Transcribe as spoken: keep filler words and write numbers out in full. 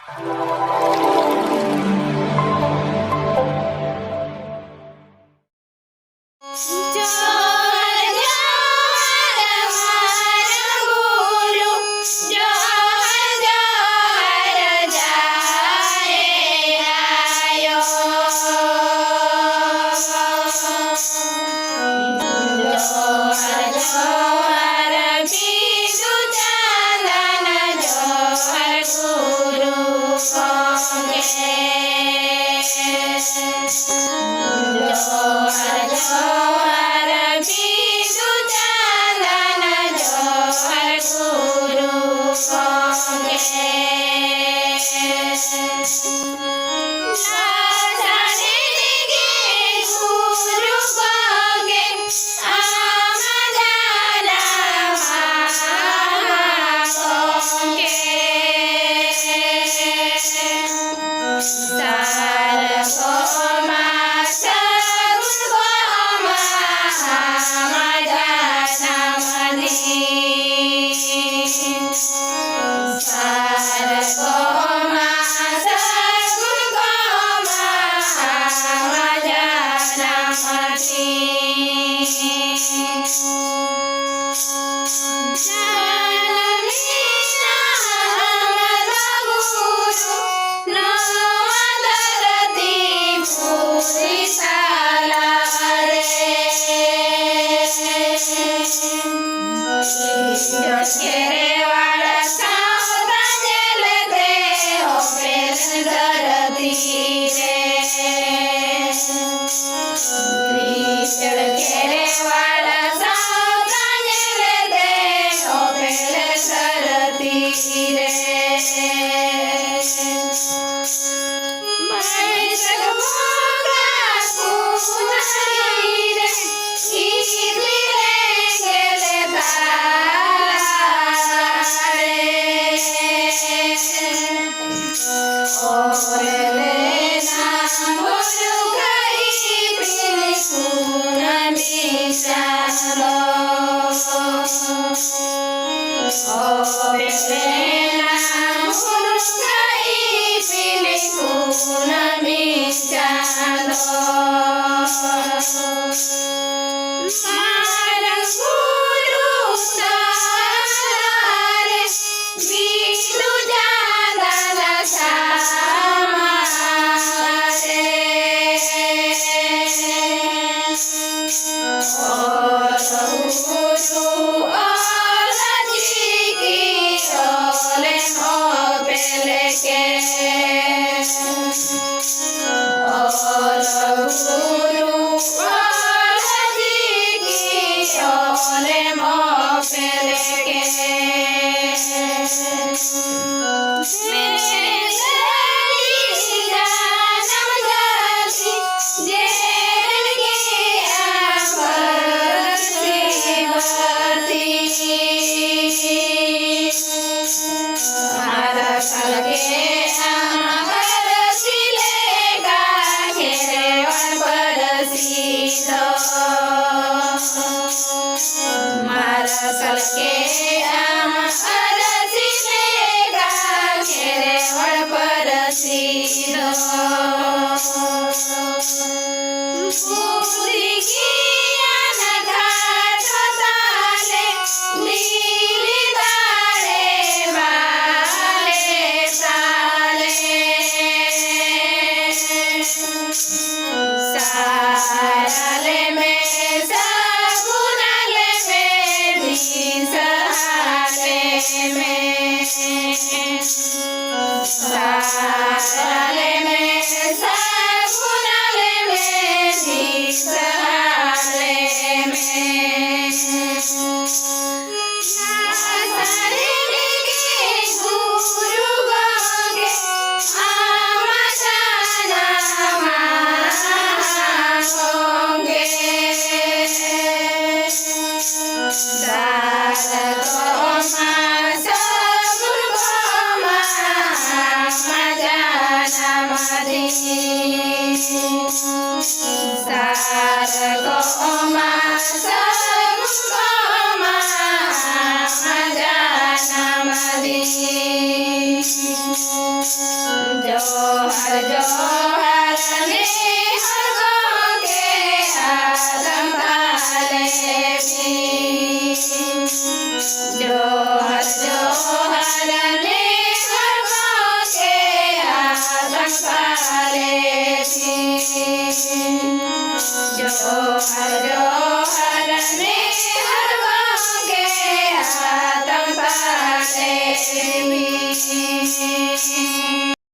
ᱡᱚᱦᱟᱨ, ᱡᱚᱦᱟᱨ, ᱢᱟᱨᱟᱝ ᱵᱩᱨᱩ, ᱡᱚᱦᱟᱨ, ᱡᱚᱦᱟᱨ, ᱡᱟᱦᱮᱨ ᱟᱭᱳ᱾ ᱡᱚᱦᱟᱨ, ᱡᱚᱦᱟᱨ, ᱵᱤᱫᱩ ᱪᱟᱸᱫᱟᱱ, ᱡᱚᱦᱟᱨ, ᱜᱩᱨᱩ ᱜᱚᱢᱠᱮ᱾ ᱡᱚᱦᱟᱨ, ᱡᱚᱦᱟᱨ, ᱵᱤᱫᱩ ᱪᱟᱸᱫᱟᱱ, ᱡᱚᱦᱟᱨ, ᱜᱩᱨᱩ ᱜᱚᱢᱠᱮ᱾ ᱞᱟᱥᱟᱲᱦᱮᱫ ᱜᱮ ᱜᱩᱨᱩ ᱜᱚᱢᱠᱮ, ᱟᱢᱟᱜ ᱡᱟᱱᱟᱢ ᱢᱟᱦᱟ ᱜᱚᱢᱠᱮ᱾ ᱥᱟᱨ ᱠᱚᱢᱟ ᱥᱟᱹᱜᱩᱱ ᱠᱚᱢᱟ ᱟᱢᱟᱜ ᱡᱟᱱᱟᱢ ᱫᱤᱱ᱾ ᱥᱟᱨ ᱠᱚᱢᱟ ᱥᱟᱹᱜᱩᱱ ᱠᱚᱢᱟ ᱟᱢᱟᱜ ᱡᱟᱱᱟᱢ ᱫᱤᱱ᱾ ᱡᱟᱱᱟᱢ ᱞᱮᱱᱟ ᱟᱢ ᱵᱟᱹᱵᱩ ᱱᱚᱣᱟ ᱫᱷᱟᱹᱨᱛᱤ ᱯᱩᱨᱤ ᱛᱟᱞᱟᱨᱮ᱾ ᱠᱷᱮᱨᱣᱟᱲ ᱥᱟᱶᱛᱟ ᱧᱮᱞᱛᱮ ᱚᱯᱮᱞ ᱫᱷᱟᱹᱨᱛᱤ ᱨᱮ᱾ ᱠᱷᱮᱨᱣᱟᱲ ᱥᱟᱶᱛᱟ ᱧᱮᱞᱛᱮ ᱚᱯᱮᱞ ᱫᱷᱟᱹᱨᱛᱤ ᱨᱮ᱾ ᱵᱟᱹᱭᱥᱟᱹᱠᱷ ᱵᱚᱸᱜᱟ ᱠᱩᱱᱟᱹᱢᱤ ᱨᱮ ᱤᱯᱤᱞ ᱮᱸᱜᱮᱞ ᱛᱟᱞᱟᱨᱮ ᱚᱞ ᱞᱮᱱᱟ ᱵᱷᱩᱨᱠᱟᱹ ᱤᱯᱤᱞ ᱠᱩᱱᱟᱹᱢᱤ ᱪᱟᱸᱫᱚ᱾ ᱚᱞ ᱞᱮᱱᱟ ᱵᱷᱩᱨᱠᱟᱹ ᱠᱩᱱᱟᱹᱢᱤ ᱪᱟᱸᱫᱚ ᱢᱟᱨᱟᱝ ᱵᱩᱨᱩ ᱛᱟᱞᱟᱨᱮ ᱵᱤᱫᱩ ᱪᱟᱸᱫᱟᱱ ᱥᱟᱢᱟᱝ ᱨᱮ᱾ ᱚᱞ ᱜᱩᱨᱩ ᱚᱞ ᱪᱤᱠᱤ ᱚᱞᱮᱢ ᱚᱯᱮᱞ ᱠᱮᱫ᱾ ᱚᱞ ᱜᱩᱨᱩ ᱚᱞ ᱪᱤᱠᱤ ᱚᱞᱮᱢ ᱚᱯᱮᱞ ᱠᱮᱫ᱾ ᱢᱮᱱᱮᱫ ᱡᱟᱱᱟᱢ ᱡᱟᱹᱛᱤ ᱡᱮᱨᱮᱲ ᱜᱮᱭᱟ ᱯᱟᱹᱨᱥᱤ ᱵᱟᱹᱲᱛᱤ᱾ ᱢᱟᱨᱥᱟᱞ ᱠᱮᱫ ᱟᱢ ᱯᱟᱹᱨᱥᱤ ᱞᱮᱠᱟ ᱠᱷᱮᱨᱣᱟᱲ ᱯᱟᱹᱨᱥᱤ ᱫᱚ᱾ ᱢᱟᱨᱥᱟᱞ ᱠᱮᱫ ᱟᱢ ᱯᱟᱹᱨᱥᱤ ᱞᱮᱠᱟ ᱠᱷᱮᱨᱣᱟᱲ ᱯᱟᱹᱨᱥᱤ ᱫᱚ᱾ ᱵᱩᱫᱷᱤ ᱜᱮᱭᱟᱱ ᱠᱷᱟᱴᱚ ᱛᱟᱞᱮ, ᱫᱤᱞ ᱫᱟᱲᱮ ᱵᱟᱞᱮ ᱛᱟᱞᱮ᱾ ᱥᱟᱨᱟᱞᱮ ᱢᱮ, ᱥᱟᱹᱜᱩᱱᱟᱞᱮ ᱢᱮ, ᱫᱤᱥᱟᱹᱣᱟᱞᱮ ᱢᱮ᱾ ᱥᱟᱨᱟᱞᱮ ᱢᱮ, ᱥᱟᱹᱜᱩᱱᱟᱞᱮ ᱢᱮ, ᱫᱤᱥᱟᱹᱣᱟᱞᱮ ᱢᱮ᱾ ᱱᱟᱥᱟᱲ ᱨᱮᱜᱮ ᱜᱩᱨᱩ ᱜᱚᱢᱠᱮ ᱟᱢᱟᱜ ᱡᱟᱱᱟᱢ ᱢᱟᱦᱟ ᱠᱚᱜᱮ᱾ ᱥᱟᱨ ᱠᱚᱢᱟ ᱥᱟᱹᱜᱩᱱ ᱠᱚᱢᱟ ᱟᱢᱟᱜ ᱡᱟᱱᱟᱢ ᱫᱤᱱ᱾ ᱥᱟᱨ ᱠᱚᱢᱟ ᱥᱟᱹᱜᱩᱱ ᱠᱚᱢᱟ ᱟᱢᱟᱜ ᱡᱟᱱᱟᱢ ᱫᱤᱱ᱾ ᱡᱚᱦᱟᱨ ᱡᱚᱦᱟᱨ ᱱᱮᱦᱚᱨ ᱜᱚᱢᱠᱮ ᱟᱛᱟᱝ ᱛᱟᱞᱮ ᱢᱮ᱾ ᱡᱚᱦᱟᱨ ᱡᱚᱦᱟᱨ ᱱᱮᱦᱚᱨ ᱜᱚᱢᱠᱮ ᱟᱛᱟᱝ ᱛᱟᱞᱮ ᱢᱮ᱾ ᱡᱚᱦᱟᱨ ᱡᱚᱦᱟᱨ ᱱᱮᱦᱚᱨ ᱜᱚᱢᱠᱮ ᱟᱛᱟᱝ ᱛᱟᱞᱮ ᱢᱮ᱾